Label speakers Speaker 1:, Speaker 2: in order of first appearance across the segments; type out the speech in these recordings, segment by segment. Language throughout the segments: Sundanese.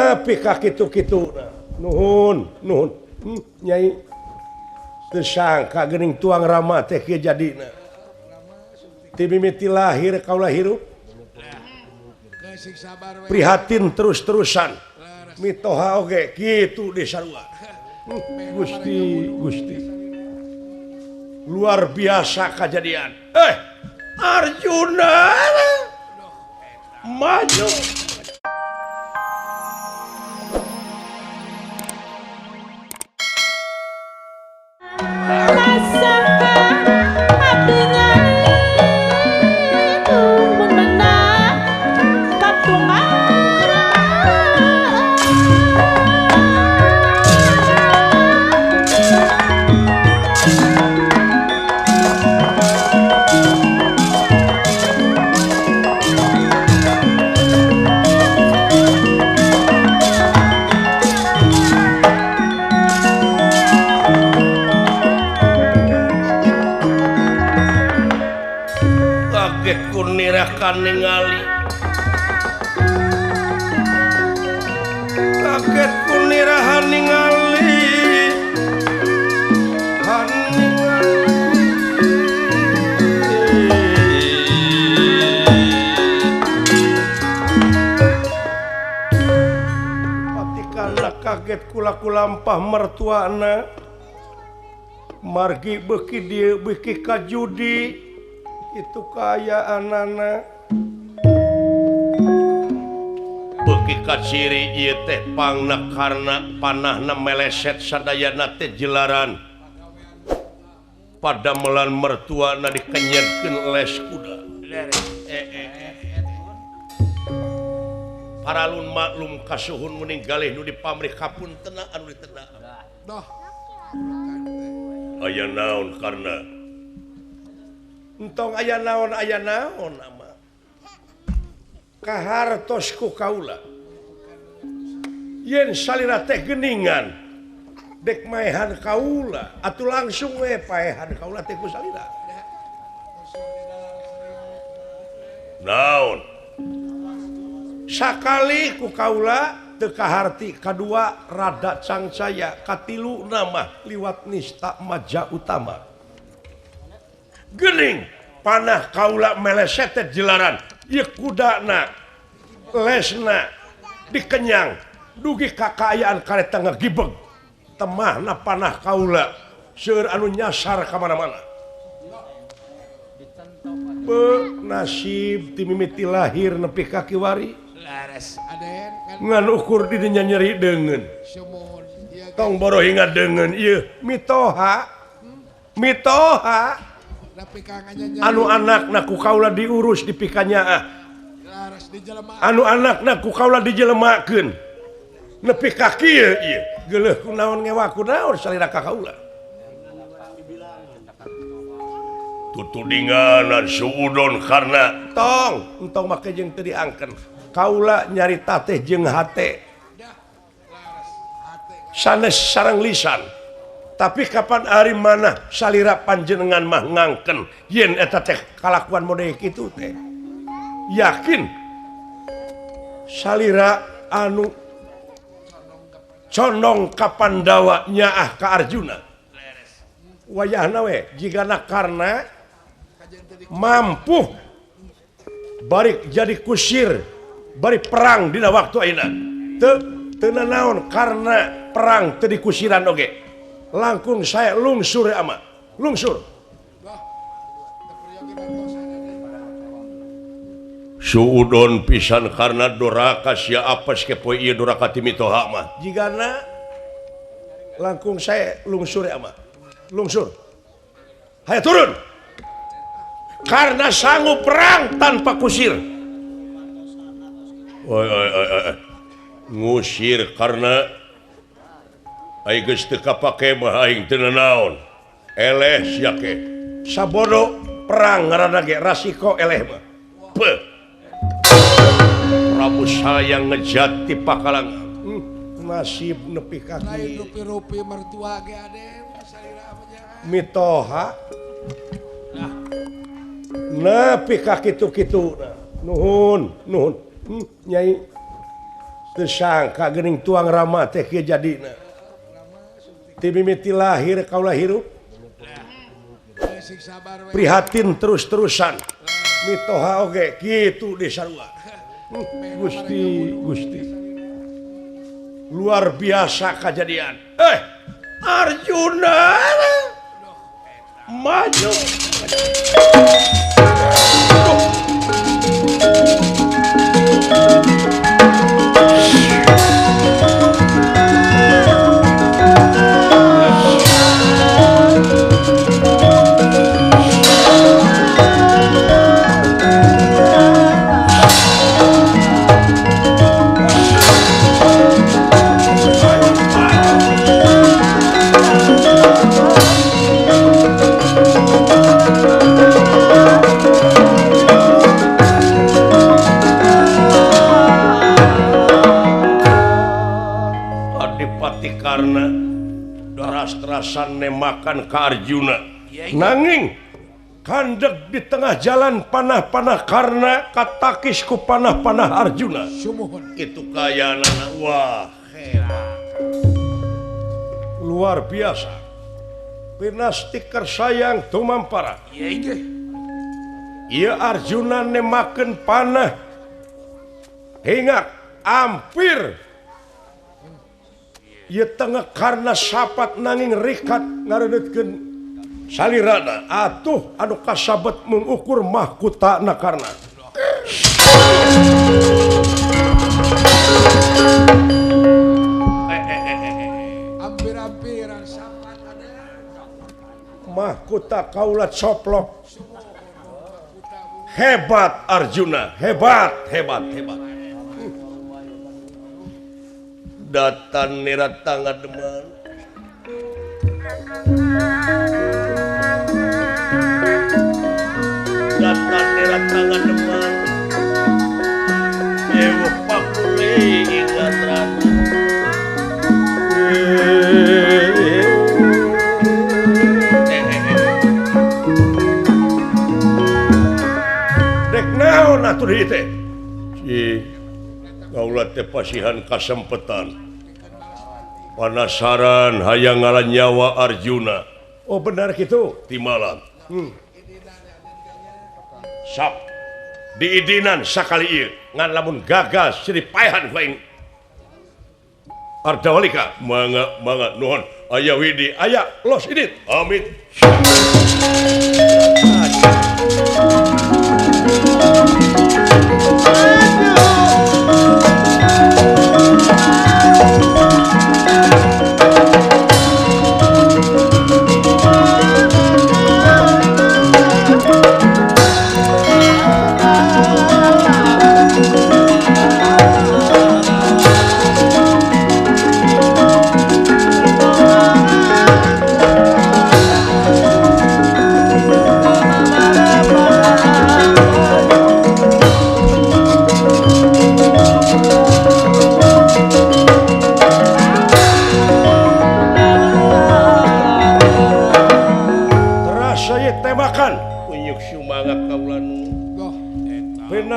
Speaker 1: Nepi ka kitu-kitu. Nuhun, nuhun. Nyai teu sangka geuning tuang Rama teh kieu jadina. Ti mimiti lahir kaula hirup. Prihatin terus-terusan. Mitoha oge kitu di sarua. Gusti, Gusti. Luar biasa kejadian. Arjuna maju. Ningali kaget kunirahan ningali patikana kaget kula-kulampah mertuana margi beuki dieu beuki ka judi itu kaayaanana beuki kaciri ieu teh pangna karna panahna meleset sadayana teh jelaran padamelan mertuana dikenyetkeun les kuda. Paralun maklum kasuhun muning galih nu dipamrih kapuntena anu ditena. Aya naon karna entong aya naon ama kahartos ku kaula yen salira teh geuningan dek maehan kaula atuh langsung we paehan kaula teh ku salira. Naon sakali ku kaula teu kaharti, kadua rada cangcaya, katilu nama liwat nista maja utama. Geuning panah kaula meleset teh jelaran ieu kudana lesna dikenyang dugi ka kaayaan kareta ngegibeg temahna panah kaula seueur anu nyasar ka mana-mana. Be nasib ti mimiti lahir nepi ka kiwari ngan ukur di dinya nyeri deungeun tong boro hinga deungeun ieu mitoha mitoha anu anakna ku kaula diurus dipikanyaah anu anakna ku kaula dijelemakeun nepi ka kieu ieu geuleuh kunaon ngewa kunaon salira ka kaula tutudinganan suudon karna tong entong make jeung teu diangken kaula nyarita teh jeung hate sanes sareng lisan. Tapi kapan ari mana salira panjenengan mah ngangken yen eta teh kalakuan model kitu teh yakin salira anu condong ka Pandawa nyaah ka Arjuna wayahna we jigana karna mampu bari jadi kusir bari perang dina waktu ayeuna teu teu nanaon karena perang teu dikusiran oge langkung saya lungsur ama lungsur. Suudon pisan karena doraka sia apes kepoe ieu doraka ti mitoha mah jigana langkung saya lungsur ama lungsur. Hayo turun karena sanggup perang tanpa kusir. Oi oi oi oi ngusir karena aing geus teu kapake mah aing teu nanaon eleh sia ke sabodo perang ngaranna ge rasiko eleh mah. Beuh Prabu sayang ngejat ti pakalangan nasib nepi ka kieu
Speaker 2: rupi-rupi mertua ge ade salira mah
Speaker 1: mitoha nepi ka kitu-kitu. Nuhun nuhun. Nyai Teu sangka geuning tuang Rama teh kieu jadina. Ti mimiti lahir kaula hirup. Prihatin terus-terusan. Mitoha oge kitu di sarua. Gusti, Gusti. Luar biasa kejadian. Arjuna maju. Karena deras-derasan nemakan ke Arjuna. Nanging kandeg di tengah jalan panah-panah karena katakis ku panah-panah Arjuna. Itu kaya nana. Wah, hebat. Luar biasa. Pinasti sayang tumampara. Ieu Arjuna nemakeun panah hingga hampir ieu tengah karena sapat nanging rikat ngareunetkeun salirana atuh anu kasabet mengukur mahkutana karna.
Speaker 2: Hampir-hampiran sapat ada.
Speaker 1: Mahkota kaula coplok. Hebat Arjuna, hebat, hebat, hebat. Datan nirat tangan deman. Datan nirat tangan deman. Ewo pakuli ingat rana. Dek naon atuh deui teh? Si kaula teh pasihan kasempetan. Penasaran hayang ngalan nyawa Arjuna. Oh benar gitu di malam. Sok diidinan sakali ieu ngan lamun gagal siri paehan ku aing. Ardawalika mangga mangga nuhun aya widi aya los idit. Amin.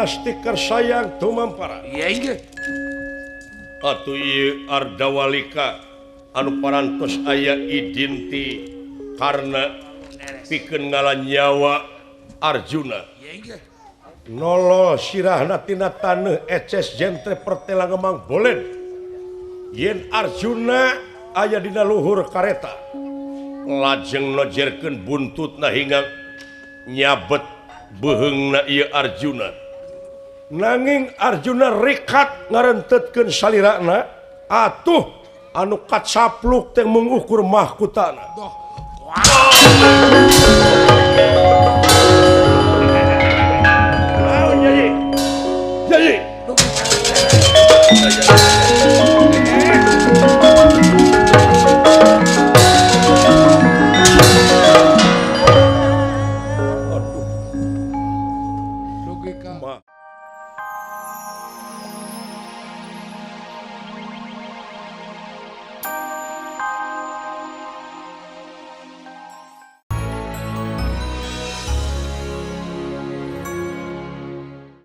Speaker 1: Stiker sayang tumampara. Atuh ieu Ardawalika anu parantos aya idin ti karena pikeun ngalan nyawa Arjuna. Nolo sirahna tina taneuh eces jentre pertela ngemang bolen. Yen Arjuna aya dina luhur kareta. Lajeng nojerkeun buntutna hingga nyabet beuheungna ieu Arjuna. Nanging Arjuna rikat ngarentetkeun salirana atuh anu kacapluk teh mengukur mahkutana. Naon Nyai? Nyai. Aduh.